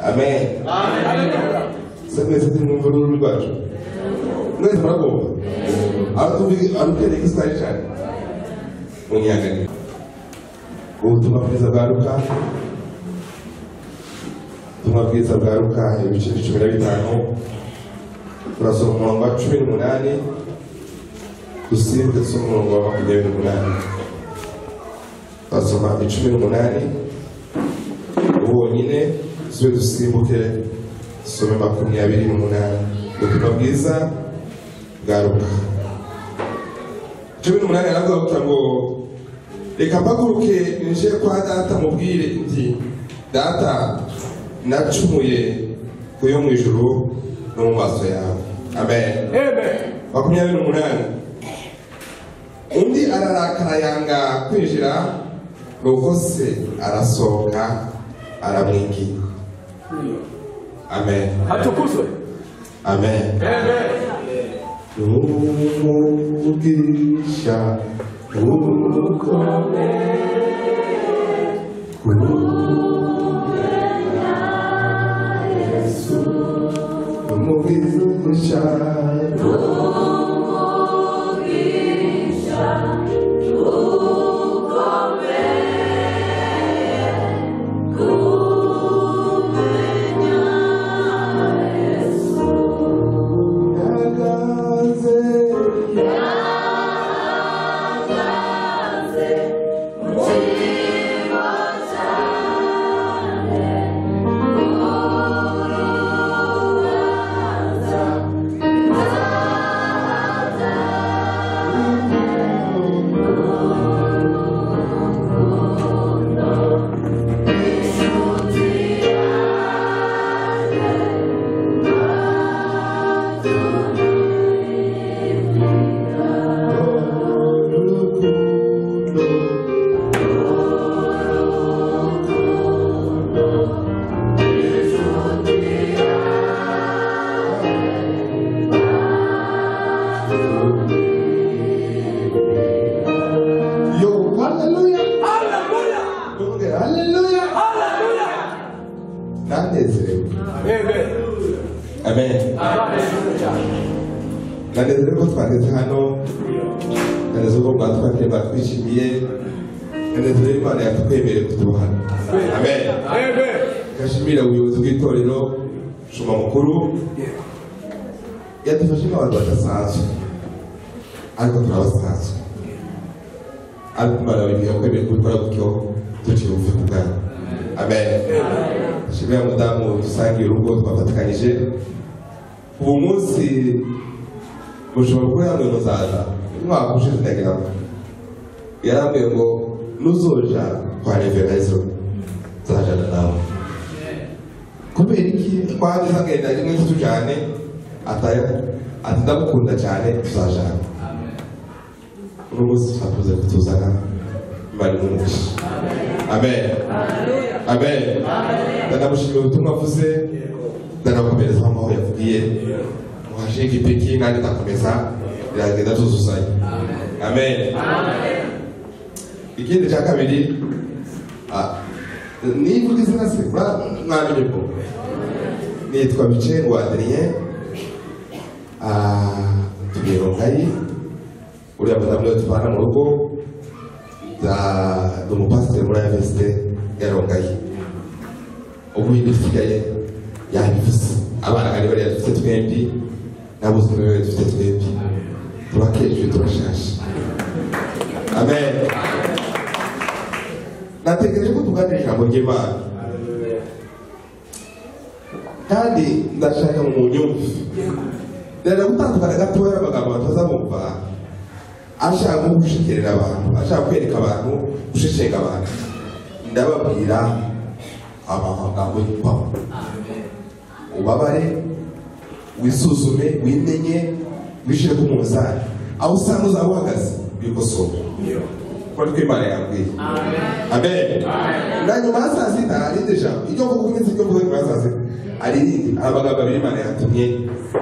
Amen. Mwese mwumva ururimi rwacu, mwese muragomba arukeneye igiswahili cyane munyihanganire. Ubutumwa bwiza bwa Luka, ubutumwa bwiza bwa Luka ibice 15, turasoma umurongo wa 18 dusimbuke dusoma umurongo wa 28. Turasoma 18 wonyine, dusubire dusimbuke dusome 28. Ubutumwa bwiza bwa Luka 18 aravuga ngo reka mpaguruke nje kwa data mubwire nti data nacumuye ku yo mu ijuru no mu maso yawe. Amen. 28 undi ararakara yanga kwinjira, nuko se arasohoka aramwinginga. Amen. Hatukuzwe. Amen. Umugisha ukomeye kumenya Yesu, umugisha umugisha ukomeye kumenya Yesu. Yagaze yagaze mutima cyane urubanza urukundo inshuti yanjye batumira. Urukundo Urukundo inshuti yanjye batumira. Yo, haleluya. Haleluya. Tuvuge haleluya. Haleluya. Ndanezerewe. Amen. Amen. Ndanezerewe ko twageze hano, ndanezerewe ko mwatwakiriye, mwatwishimiye, ndanezerewe Imana yatwemereye kutuba hano. Amen. Amen. Ndashimira ubuyobozi bw'itorero, shuma mukuru yadufashe nk'abantu badasanzwe, ariko turabasanzwe, ariko Imana yakwemeye kubikora gutyo duciye bugufi ku bwanyu. Amen. Ndashimira mudamu dusangiye urugo twafatikanyije ubu munsi. Mushobora kuba yambwiye ngo nzaza umwaka ushize, ndagira ngo yarambwiye ngo nuzoja kwa Reverendo nzajana nawe. Kubera iki twaje ngenda rimwe tujane, atari ati ndamukunda cyane tuzajana. Uno munsi twakoze kutuzana, Imana imuhe. Amen. Amen. Ndanamushimira ubutumwa avuze, ndanakomereza aho yavugiye muhashinga ipiki nanjye ndakomeza, biragenda tuzuzanya. Amen. Ikindi cya kabiri, nivuga izina se mwamenye ko nitwa Bicengo Adrien, tuye Rongayi, uriya mudamu niwe tubana mu rugo, ndi umupasiteri muri AVST ya Rongayi. Ubu ibisigaye yabivuze, abana kandi bariya dufite twembi n'abuzukuru be dufite twembi, turakejwe turashashe. Amen. Natekereje ko tuganira ijambo ry'Imana, kandi ndashaka mu munyumve rero gutandukana gatoya amagambo batazamumva, ashaka nko gushekerera abantu, ashaka kwereka abantu, gusheshenga abantu. Ndababwira amagambo y'impamo, ubabare, wisuzume, wimenye, wishire ku munzani, aho usanga uzaba uhagaze bikosora, kuko niko Imana yambwiye. Amen. Na nyuma ya saa sita hari irindi jambo, iryo mvuga uko iminsi, iryo mvuga nyuma ya saa sita hari irindi, amagambo abiri Imana yatumye,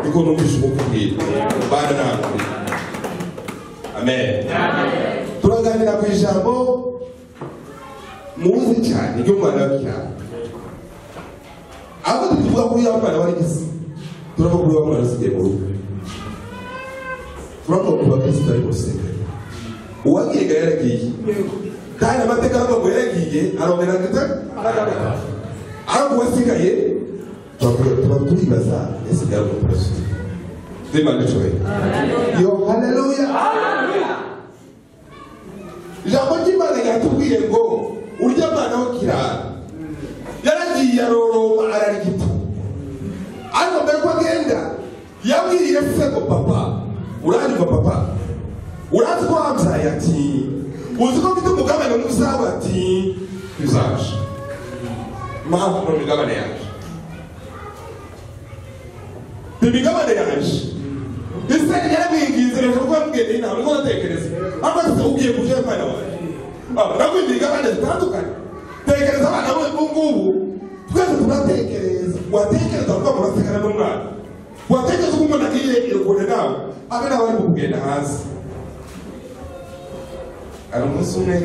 niko numvise umukubwira bana namwe. Amen. Turaganira ku ijambo muzi cyane ry'umwana w'ikiraro. Ahubwo tuvuga kuri ya mwana wari gisi, turavuga kuri wa mwana usigaye mu rugo, turavuga ku bakristo bari mu rusengero. Uwagiye ga yaragiye, kandi amateka aravuga ngo yaragiye arongera aragaruka. Ariko uwasigaye tuba turibaza ese byari umukristo. Imana ishobora. Yo haleluya. Ijambo ry'Imana ryatubwiye ngo urya mwana wo kirara yaragiye aroroma ararigita. Ariko mbere ko agenda yabwiye se ngo papa, uranyumva papa, urazi ko wambyaye ati uzi ko mfite umugabane muzawe ati bizaje mpamvu no migabane yaje imigabane yaje. Ese yarabwingize rero ko yamubwiye inama ngo atekereze ariko se ugiye kuja mwana wawe nabwo imigabane zitandukanye. Tekereza abana b'ubu ngubu twese turatekereza, watekereza ko murasigana n'umwana, watekereza ko umuntu agiye kure nawe abe nawe ari kugenda hasi. Hari umunsi umwe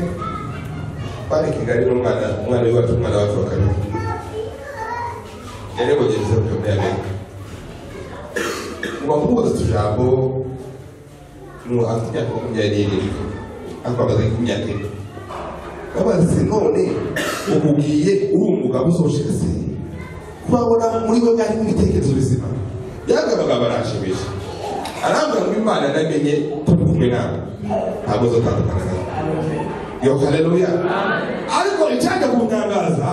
bari Kigali n'umwana, umwana w'iwacu, umwana wacu wa kabiri yari kugereza kujya muri Amerika. Mu bamubaza utujambo afite imyaka 27 ariko amaze imyaka 4. Babaze none ukubwiye uri umugabo uzoshika se kubabona muri we harimo ibitekerezo bizima. Yagabaga barashimisha arambwira ngo Imana namenye turi kumwe nawe ntabwo uzatandukana nawe. Yo haleluya. Ariko icyaje kuntangaza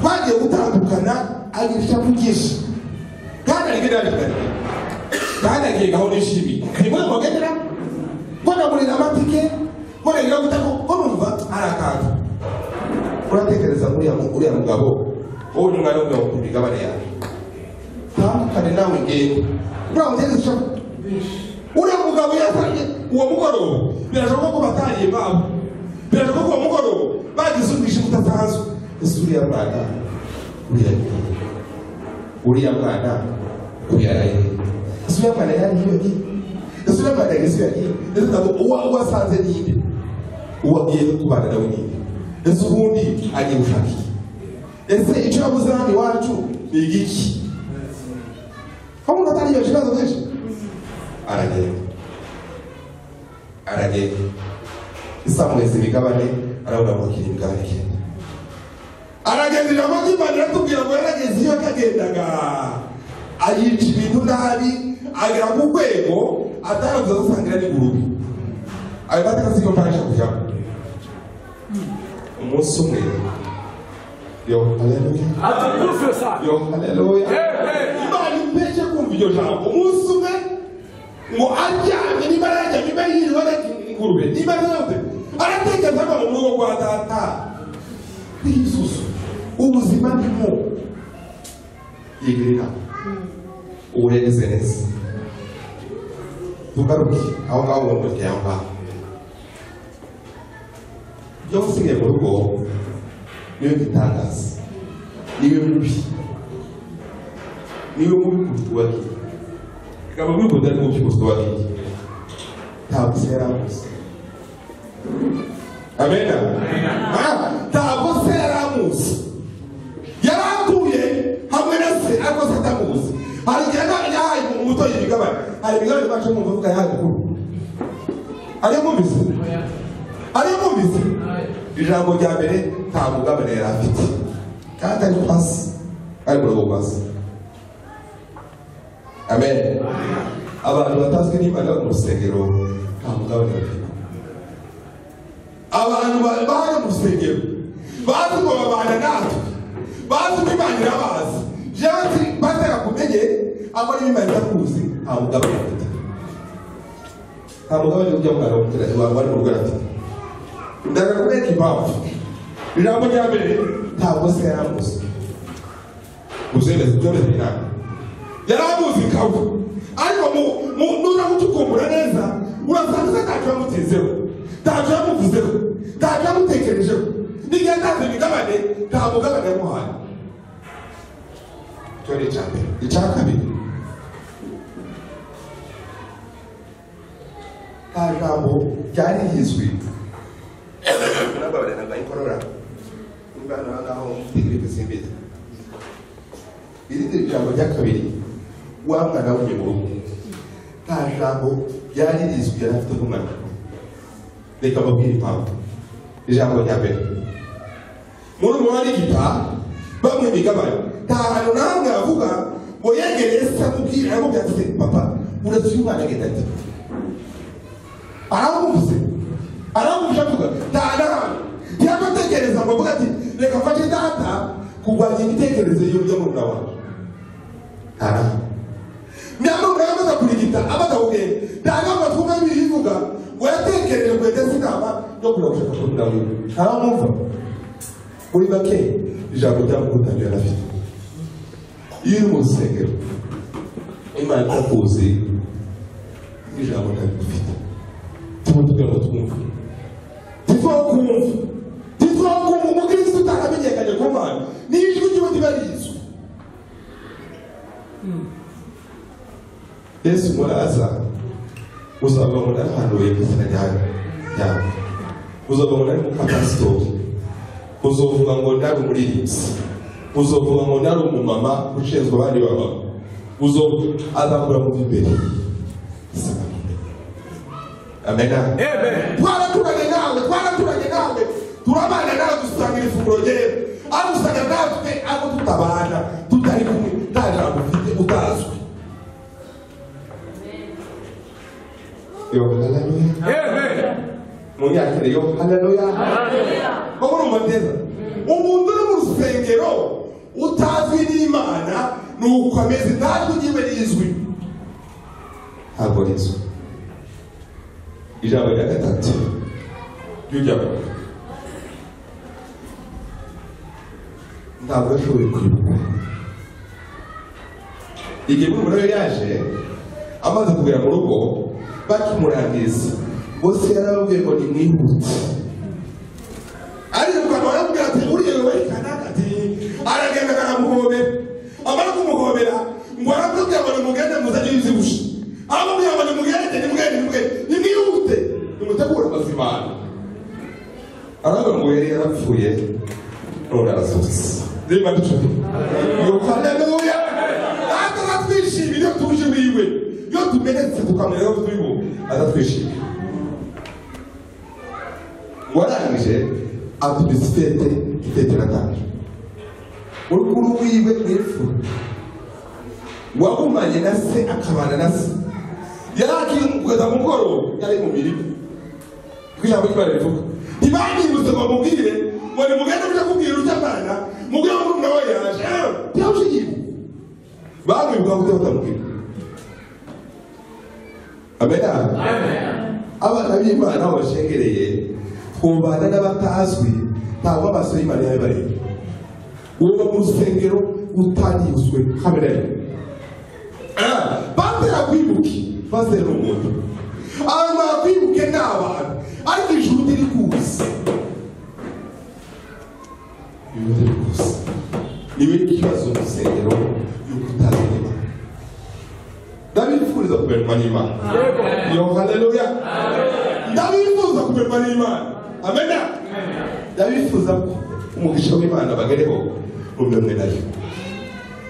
twagiye gutandukana agira ishavu ryinshi kandi arigenda arigenda kandi agiye gaho nishimiye nimwe mugendera ko nagurira amatike ko nagira gutako ko numva ari akantu. Uratekereza uriya mugabo wowe n'umwana we ku migabane yawe tandukane nawe ngende uramutekereza ishavu. Uriya mugabo yazanye uwo mugoroba birashoboka ko batariye babo, birashoboka ko uwo mugoroba bagize umwijima udasanzwe. Ese uriya mwana uriya mwana uriya ese uriya mwana yari yagiye, ese uriya mwana yari yagiye, ese ntabwo uwo asanze ninde, uwo agiye kubana nawe ninde, ese ubundi agiye gushaka iki, ese icyo yabuze hano iwacu ni igiki? Aho umuntu atariye ibibazo byinshi aragenda aragenda isamuheza imigabane arabona ngo akiri imigabane icyenda. Aragenda ijambo ry'Imana riratubwira ngo yarageze iyo akagendaga ayica ibintu nabi agera ku rwego atarabuze azasangira n'ingurube. Ayo mateka siyo mpaje kujyamo. Umunsi umwe yo haleluya yo haleluya Imana impeshe kumva iryo jambo. Umunsi umwe ngo aryamye niba araryamye niba yiriwe ingurube niba araryamye aratekereza ngo mu rugo rwa data Yesu ubuzima ndimo yigirira ubuheze neza. Tugaruke aho ngaho ngo murye aho ngaho iyo usigaye mu rugo niyo gitangaza niwe mubi niwe mubi kuruta uwagiye ikaba mubi kuruta ari mubi kuruta uwagiye ntabwo se yari amuzi. Amena. Ntabwo se yari amuzi, yari atuye hamwe na se ariko se atamuzi. Hari igihe yahaye umutoyi imigabane, hari imigabane bacu mwumva avuga yahaye mukuru. Ariyo mwumvise? Ariyo mwumvise? Ijambo rya mbere nta mugabane yari afite kandi ari pasi ari mu rugo pasi. Amen. Abantu batazwi n'Imana mu rusengero nta mugabane bafite. Abantu bari mu rusengero bazi ngo babana natwe, bazi ko Imana irabazi. Jewe batera kumenye abo ari Imana itakuzi nta mugabane bafite. Nta mugabane ujya mu mwana w'umuturage wari mu rugo afite. Ndakakwereka impamvu. Ijambo rya mbere ntabwo se yari amuzi. Uzemeze byomeze inama. Yari amuzi kawe. Ariko nuza kutukumbura neza urasanga se ntacyo yamutezeho, ntacyo yamuvuzeho, ntacyo yamutekerejeho. N'igihe yatanze imigabane nta mugabane yamuhaye. Icyo ni icya mbere. Icya kabiri, nta jambo ryari rizwi. Murababarira ngo inkorora nimba hano ngaho mfite grippe simbizi. Irindi jambo rya kabiri, wa mwana w'umwe mu rugo nta jambo ryari rizwi yari afite nk'umwana. Reka mbabwire impamvu. Ijambo rya mbere, muri ubu barigita bamwe imigabane, nta hantu namwe avuga ngo yegereye se amubwira, aramubwira ati papa uretse uyu mwana agenda ati aramwumvise, aramwumvise avuga nta n'ahantu ntiyabatekereza ngo avuga ati reka mfashe data kurwanya imitekerereze y'uburyo murumuna wawe. Nta n'ahantu nyamurumuna amaze kurigita amaze kugenda, nta n'ahantu twumva bivuga ngo yatekereje ngo yageze inama yo kujya gushaka murumuna wiwe. Ntaramwumva. Muri make ijambo ryamukundanye yari afite. Iyo uri mu rusengero Imana itakuzi, ijambo ntabwo tuba tugira ngo twumve, ntitwakumva, ntitwakumva. Umukristo utaramenyekanye ku Mana n'ijwi ryiwe riba rizwi. Yesu muraza uzavuga ngo narahanuye mu izina ryawe, uzavuga ngo nari mukapasitori, uzovuga ngo nari umuririmbyi, uzovuga ngo nari umumama ushinzwe abandi baba, azakura mu by'imbere. Amena. Twaraturanye nawe, twaraturanye nawe, turabana nawe, dusangira ifunguro ryera, ariko usanga natwe ariko tutabana, tutari kumwe, nta jambo ufite, utazwi. Yo haleluya. Amen. Munyakire yo haleluya. Koko urumva neza? Umuntu uri mu rusengero utazwi n'Imana ni uko ameze, ntabwo ryiwe rizwi, ntabwo rizwi. Ijambo rya gatatu ry'ujya ntabwo yashoboye kwibuka. Igihe murumuna we yaje amaze kugera mu rugo bakimurangiza, bose yarababwiye ngo nimwihute. Ariruka baramubwira ati uriya we kanaka, ati aragenda aramuhobera. Amara kumuhobera ngo aramubwira ngo nimugende muzanye ibyibushye, aramubwira ngo nimugende, nimugende, nimugende, nimwihute, nimutegure amazimano. Aravuga ngo yari yarapfuye none arazutse. Niba ducuti yo haleluya. Atatwishimira iyo tuje wiwe, iyo tumenetse tukamenya ko turi bo, atatwishimira. Warangije atubiza ifete, ifete iratanje. Urukuru wiwe mw'ifu wagumanye na se akabana na se, yari akiri kugeza mugoroba yari mu mirima. Kuko ijambo ry'Imana rivuga ntibanyibutse ngo bamubwire ngo nimugende mujye kubwira uryamana mubwire ngo murumuna we yaje, ntiyabuje yibuka. Bamwibuka gute batamubwira? Amena. Abana b'Imana aho bashengereye twubana n'abatazwi, ntabwo amaso y'Imana yabareba. Uba mu rusengero utanyuzwe habe na rimwe. Batera kwibuke, batera umuntu. Abantu bakwibuke ni abantu, ariko ijuru ntirikuzi. Ijuru ntirikuzi. Niwe ikibazo mu rusengero y'uko utazi Imana. Ndabifuriza kumererwa n'Imana. Yo haleluya. Ndabifuza kumererwa n'Imana. Amena. Ndabifuza ko umugisha w'Imana bagereho rumwe nayo.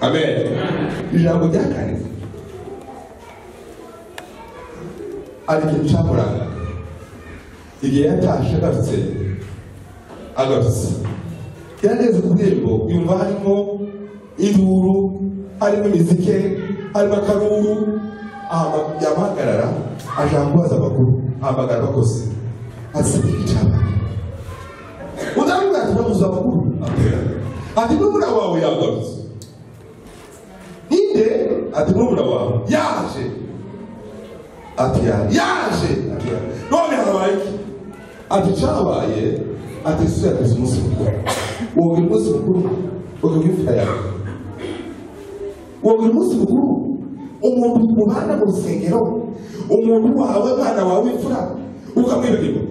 Amen. Ijambo rya kane ari ikintu cyamuranga. Igihe yatashe agarutse, yarageze ku irembo yumva harimo induru, harimo imizike, harimo akaruru. Yamuhagarara ashaka kubaza amakuru, ahamagara abakozi ati iki cyabaye? Undi aramubwira ati uramuzi amakuru? Ati murumuna wawe yagarutse. Ninde? Ati murumuna wawe yaje. Ati yaje. Ati none habaye iki? Ati cyabaye, ati Yesu yagize umunsi mukuru. Wogira umunsi mukuru ukagira imfura yawe, wogira umunsi mukuru umuntu mubana mu rusengero, umuntu wawe mwana wawe w'imfura ukamwibagirwa.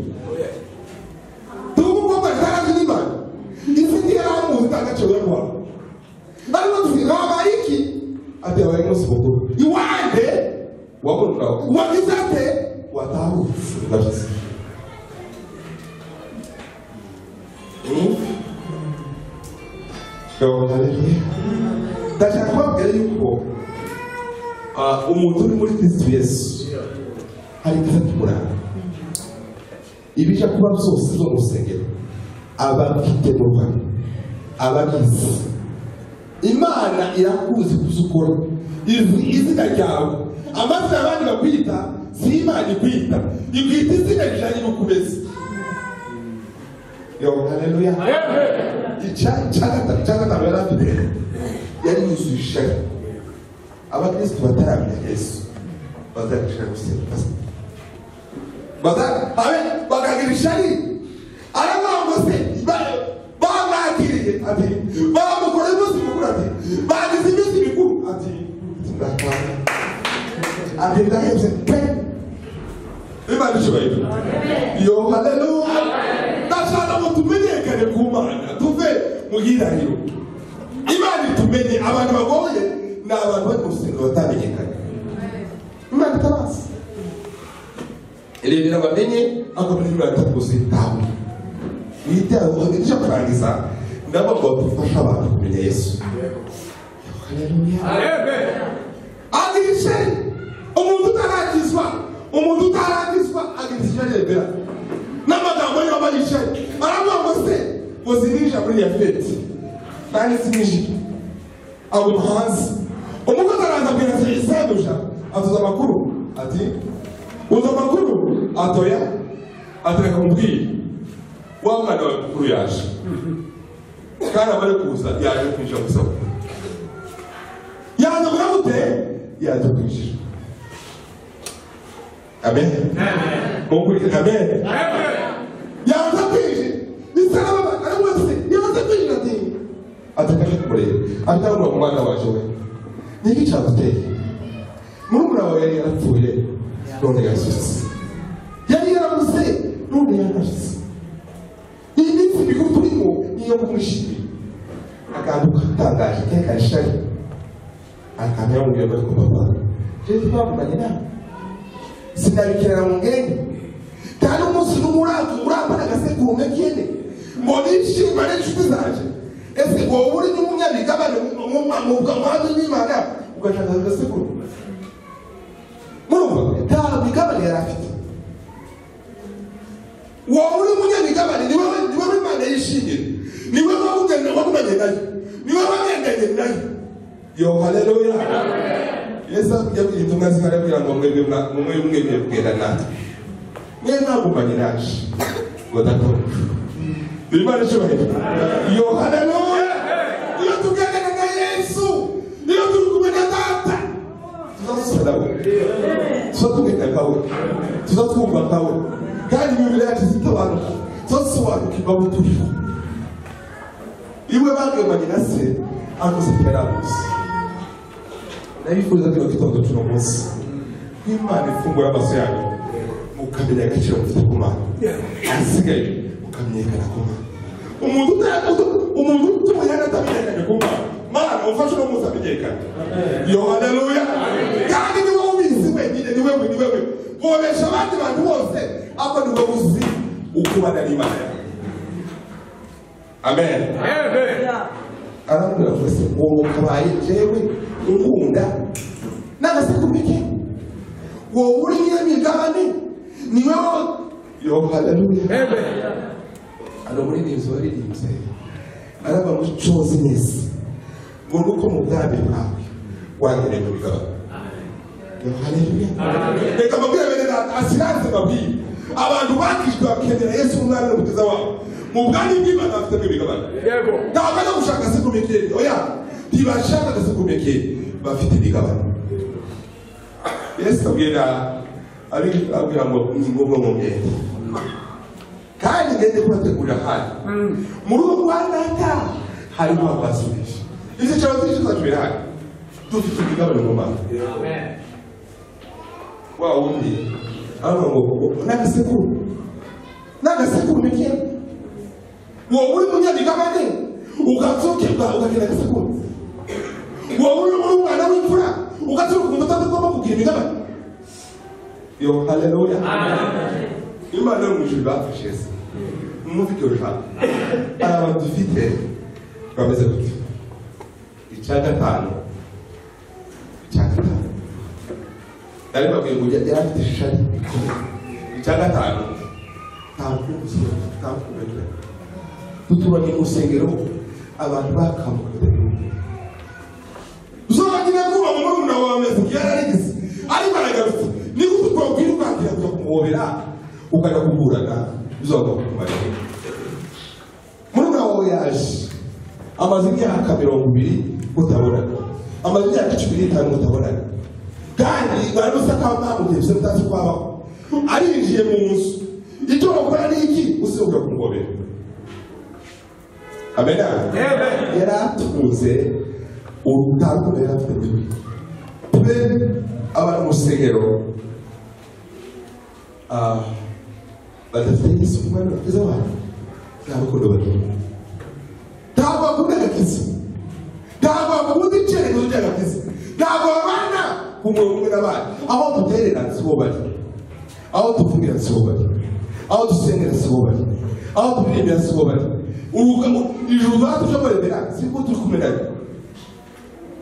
Tuvuga ko atarazi n'Imana, isi ntiyaramuzi nta gaciro yamuha. Ariko tuzi habaye iki? Ati habaye umunsi mukuru iwande wabona wagize ate watahutse ndabizi. Ndashaka Ndababwira yuko umuntu uri muri Kristo Yesu hari igihe kimuranga ibija kuba byose zo mu rusengero abafite mu ruhame ababizi. Imana irakuzi kuzukora izina ryawe. Amazina abandi bakwita si Imana ikwita, ikwita izina rijanye n'ukumeze. Yo haleluya. Icya gatanu yari afite yari yuzuye ishari. Abakristo bataramenya Yesu bazagira gusenga bakagira ishari. Aravuga ngo se bamwakiriye ati bamukoreye umunsi mukuru ati bagize iminsi mikuru ati ndataha ati ndahebye pe. Imana icyubahiro. Yo haleluya. Ndashaka ngo tumenyekane ku Mana, tuve mu gihirahiro. Imana itumenye. Abantu bagoye ni abantu bari mu rusengero batamenyekanye. Imana itabazi irebera bamenye akomeza Imana itakuzi ntawe nicyo kurangiza ndabona ngo dufashe abantu kumenya Yesu. Haleluya. Agira ishari. Umuntu utarakizwa, umuntu utarakizwa agira ishari rebera n'amagambo ye aba yishaye. Aravuga ngo se ngo sininjira muri ya feti nanjye sininjira, aguma hanze. Umukozi araza abwira sebuja atuza amakuru ati uza amakuru atoya atereka mubwire wa mwana wawe mukuru yaje kandi amare kuza yaje kwinjira mu isoko. Yaje kugira gute? Yaje kwinjira. Amen. Mukurikire amen. Yaje kwinjira bisaba aravuga ati yaje kwinjira ati atakaje kumureba atabona umwana waje we niki cyaguteye? Murumuna wawe yari yarapfuye none yazutse, yari yarabuze none yarashitse. Iyi minsi mikuru turimo niyo kumwishimira. Akantu katangaje keka ishari akamera mu biro ariko papa je twavuganye nawe sinabikirana mu ngende kandi umunsi n'umuraka urambana agasekurume kene ngo nishimane n'inshuti zanje. Ese wowe uri n'umunyamigabane mu mwami w'Imana ugashaka agasekurume? Murumva nta migabane yari afite. Wowe uri umunyamigabane ni wowe Imana yishimye, ni wowe wagumanye nayo, ni wowe wagendanye nayo. Yo haleluya. Yesu yabwiye intumwa ze arabwira ngo mwebwe mwemeye kugenda natwe, mwe mwagumanye naje ngo data. Imana icyubahiro. Yo haleluya. Iyo tugendana na Yesu, iyo turi kumwe na data, tuzadusa nawe, tuzatugenda nkawe, tuzatwumva nkawe, kandi imibiri yacu izitabanuka, tuzasobanukirwa abo turiho. Iwe bagemanye na se ariko se ntiyaramuzi. Ndabifuriza kino gitondo cy'uno munsi Imana ifungura amaso yanyu mukamenya agaciro mufite ku Mana, ahasigaye mukamenyekana ku Mana. Umuntu utuye atamenyekanye ku Mana, Mana ufashe uno munsi amenyekane. Yo haleluya. Kandi ni wowe ubizi wenyine, ni wewe, ni wewe wobesha abandi bantu bose ariko ni wowe uzi ukubana n'Imana yawe. Amen. Arambwira ngo se wowe ukabaye jewe unkunda n'agasekurume ke, wowe uri nyir'imigabane ni wowe. Yo haleluya. Ano muririmbyi waririmbye araba ngo coze neza ngo nuko mu bwami bwawe wagereye mu migabane. Yo haleluya. Reka mbabwire bene data asiranze mbabwire abantu bakijwe bakenera Yesu umwami n'umukiza wabo. Mu bwami bw'Imana bafitemo imigabane. Ntabwo ajya gushaka agasekuru kera, oya ntibashaka agasekuru kera, bafite imigabane. Yesu abwira abwira ngo ni ngombwa ngo ngende kandi ngende kubategurira ahandi mu rugo rwa data harimo amazu menshi. Ibyicaro byinshi zacu birahari, dufite imigabane mu Mana. Wa wundi aravuga ngo n'agasekuru n'agasekuru kera, wowe uri munyamigabane ugatsukirwa ukagenda agasekuru, wowe uri umwana w'imfura ugatsuka ukumva utagomba kugira imigabane. Yo haleluya. Imana yo mu ijuru bafashe Yesu mwumve iryo jambo. Hari abantu dufite bameze gutya. Icya gatanu Nari babwiye ngo yari afite ishari rikomeye. Icya gatanu, nta rukundo. Duturanye mu rusengero abantu bakamuka batagira urukundo. Uzobagira kuba mu murumuna wawe ameze yararigeze ariko aragarutse, ni gute twakwirukankira kujya kumuhobera ukajya kuburana bizagomba kukumarira. Murumuna wawe yaje amaze imyaka 20 mutabonana, amaze imyaka 15 mutabonana, kandi bari usaka bamugeze bisa mutazi ko abaho, arinjiye mu nzu, icyo bakora ni iki? Usibwa kumuhobera. Amen. Yari atunze urukundo yari afite muri we. Tube abari mu rusengero badafite Yesu umwana w'agakiza wabo, nta rukundo bagira, ntabwo bakunda agakiza, ntabwo bakunda icyerekezo cy'agakiza, ntabwo babana ku murongo umwe n'abandi. Aho duterera siho bari, aho tuvugira siho bari, aho dusengera siho bari, aho turirimbira siho bari. Ijuru batuje kuremera siko turi kumwe nayo.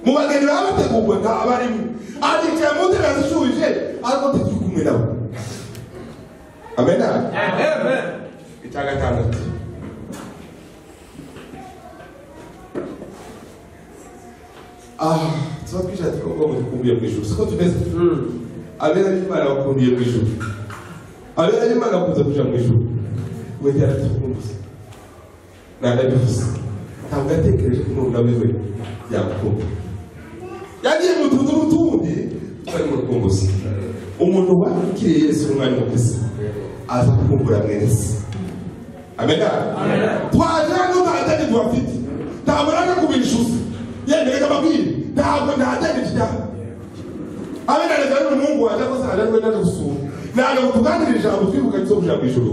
Mu bageni baba bategurwa nta abarimo, aricaye mu ntebe zishuje ariko turi kumwe nabo. Amen. Amen. Icya gatandatu, tuba twicara tukavuga ngo dukumbuye mu ijuru, siko tumeze. Abera b'Imana bakumbuye mu ijuru, abera b'Imana bakunze kuja mu ijuru. We yaratukumbuye, nanabivuze, ntabwo yatekereje ko murumuna wiwe yamukunda. Yagiye mu tuntu n'utundi twari mu rukumbuzi. Umuntu wakiriye Yesu umwanya mukiza aza kukumbura mwene se. Amen. Twaje hano nta deni tuhafite, ntabwo naje kubishyuza, yemerega amabwire, ntabwo nta deni mfite. Amen. Reka n'umuhungu wanjye akoze aje rwenda gusura, ntabwo tuganira ijambo twibuka cyo kuja mu ijuru,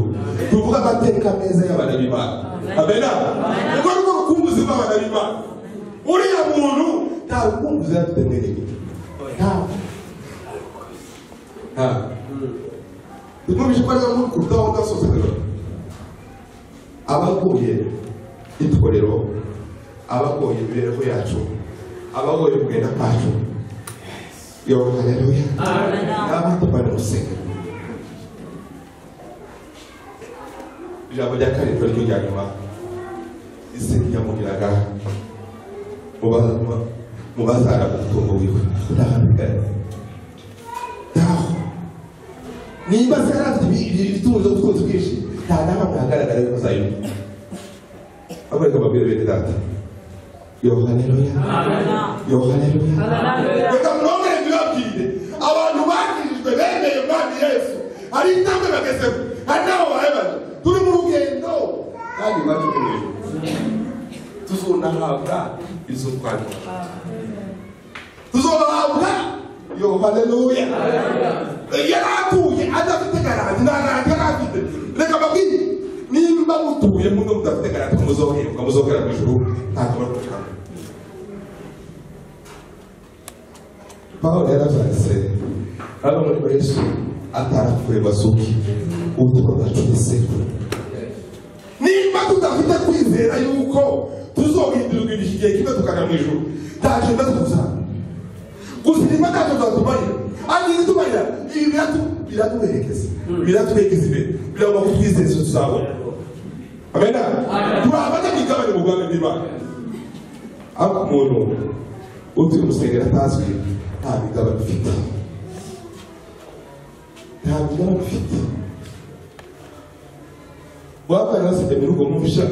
tuvuga amateka meza y'abana b'Imana. Amen. Ubwo ni bwo rukumbuzi bw'abana b'Imana. Uriya muntu nta rukumbuzi yari afite mwene nyina, nta tumubije ko ariwe mukuru aho gasoza. Abagoye itorero, abagoye imibereho yacu, abagoye kugenda kwacu. Yo haleluya. N'abatubana mu rusengero. Ijambo rya karindwi ryo rya nyuma, isi yamugiraga mu bazara umutungo wiwe utahamigara. Niba se yari afite ibitunzo ubutunzi bwinshi, nta na hamwe hagaragara yuko azayobora. Abareka babwire bene data. Yo haleluya. Yo haleluya. Reka mwongere mbibabwire, abantu bakijijwe bemeye Umwami Yesu, hari intambwe bagezeho, hari n'aho bahebaje. Turi mu rugendo kandi iwacu ni mu ijuru, tuzonahabwa izo twanywa, tuzohabwa. Yo haleluya. Yari atuye adafite garanti, nta garanti yari afite. Reka mbabwire, nimba mutuye muno mudafite garanti muzoherwa, muzohera mu ijuru, nta kamaro kujamo. Pawulo yaravyanditse hano muri Yesu atarapfuye bazuki, ubutumwa bwacu ni sekuru. Nimba tudafite kwizera yuko tuzohindurirwa igihe kimwe tukaja mu ijuru, ntacyo bimaze kudusaba. Gusa ntacyo byatumarira, ariko ibitumarira ibi biratuherekeza, biratuherekeza imbere, biragomba kutwizeza icyo tuzabona. Amen. Turi abanyamigabane mu bwami bw'Imana. Ariko umuntu utuye mu rusengero atazwi nta migabane ufite, nta migabane ufite. Wabana basabye mu rugo mwumvisha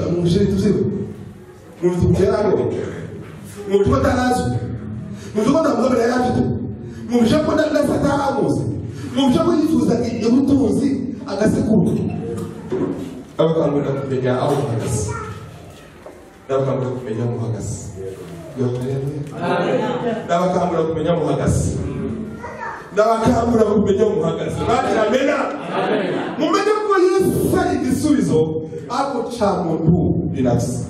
ibituziwe, mwumvise ukuntu yari agoye, mwumvise ko atarazwi, mwumvise ko nta mugabane yari afite, mwumvise ko na se ataramuzi, mwumvise ko yifuza ubutunzi agasekuru. Abakangurira kumenya aho muhagaze, n'abakangurira kumenya aho muhagaze. Yo haleluya. N'abakangurira kumenya aho muhagaze, n'abakangurira kumenya aho muhagaze. Bagira amena. Mumenye ko Yesu ari igisubizo ariko ca muntu binafsi.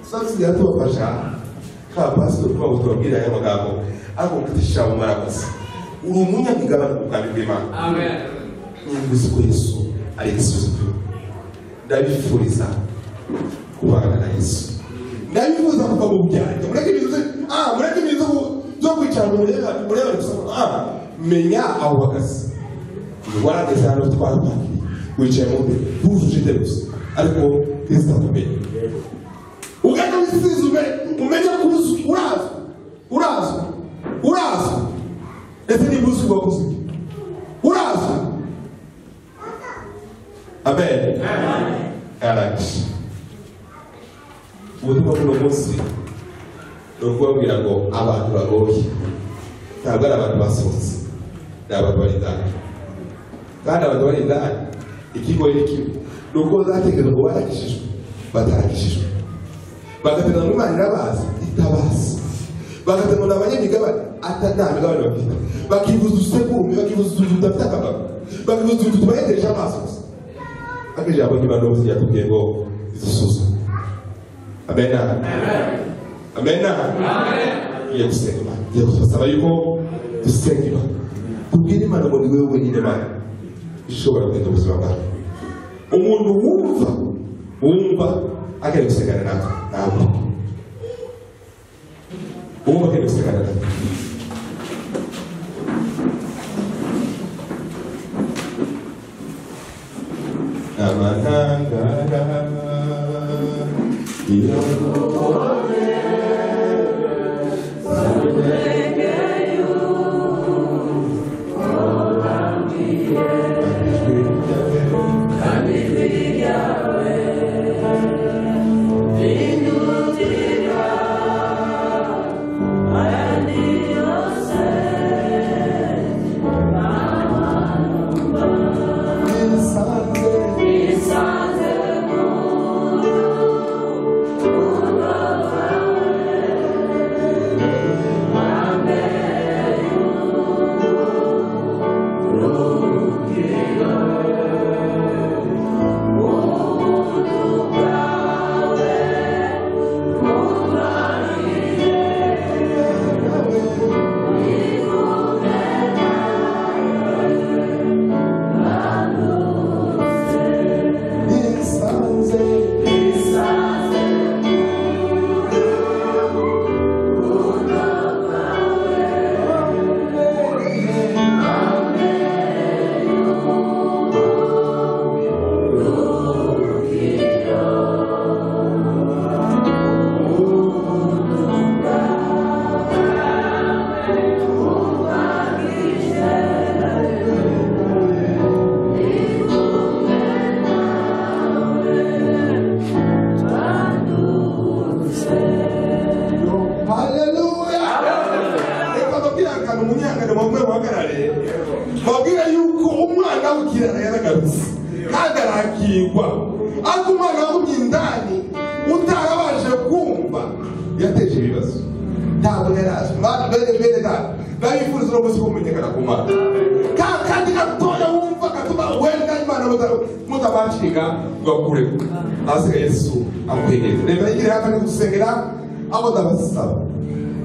Sasa yatubafasha ka pastor kuba tubabwira aya magambo ariko mukatisha mu marakoze. Uri umunyamigabane ku bwami bw'Imana. Amen. Nimba uzi ko Yesu ari igisubizo kuri wowe, ndabifuriza kubana na Yesu. Ndabifuza kuva mu byanjye. Mureke ibintu mureke ibintu byo kwicara ngo murebe gusa. Menya aho uhagaze. Warageze hano twarakwakiriye, wicaye mu ntebe wujuje intebe gusa, ariko Kristo akumenye. Ugende wisuzume umenye ko uzwi, urazwi, urazwi, urazwi. Ese niba uzwi wakoze iki? Urazwi. Amen. Yarangije. Ubutumwa bw'uno munsi ni ukubabwira ngo abantu bagoye ntabwo ari abantu basohotse, ni abantu bari indani. Kandi abantu bari indani ikigoye ni kimwe, ni uko bazatekereza ngo barakishijwe, batarakishijwe, bagatekereza ngo Imana irabazi, itabazi, bagatekereza ngo ni abanyamigabane, nta migabane bafite, bakivuza usekurume, bakivuza utuntu tudafite akamaro, bakivuza utuntu tubahendeje amaso gusa. Ariko ijambo ry'Imana ubu ryatubwiye ngo ridusuzume. Amena. Amena. Tugiye gusenga Imana, tugiye gusaba yuko dusenga Imana, tubwire Imana ngo ni wowe wenyine Mana ishobora kurinda ubuzima bwawe. Umuntu wumva akeneye gusengana natwe, ntabwo wumva akeneye gusengana natwe. Amanangara iyo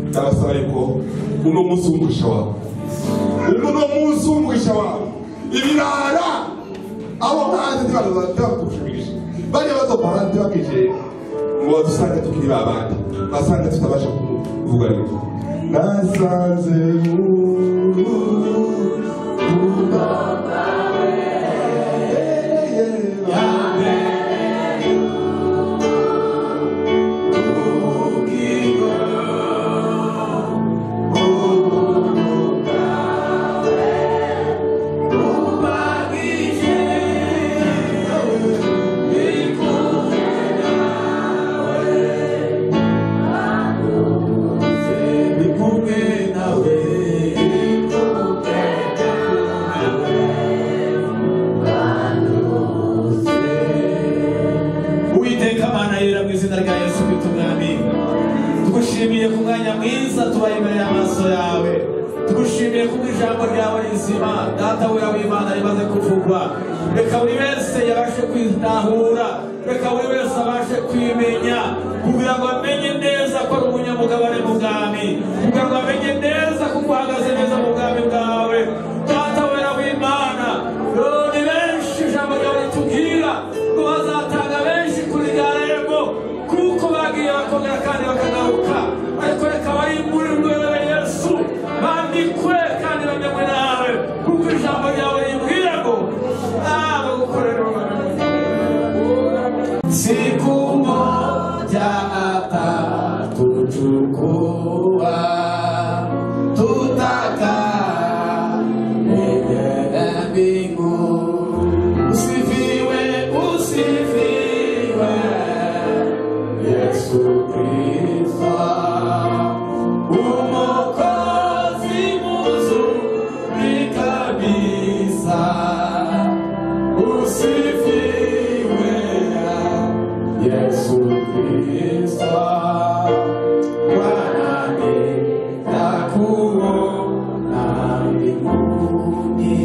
ndabasaba yuko uno munsi w'umugisha wawe, uno munsi w'umugisha wawe, ibirara abo hanze ntibatushimisha, bariya bazova hanze bakije ngo badusange tukiri babandi, basange tutabasha kuvuga neza. Nasanze ariko reka bari muri rwewe Yesu bandikwe kandi bamenywe nawe. Atatuchukua, tutakaa milele mbinguni. Usifiwe, usifiwe Yesu Kristo, Mwokozi mzuri kabisa. Usifiwe Yesu Kristo, Bwana nitakuona mbinguni.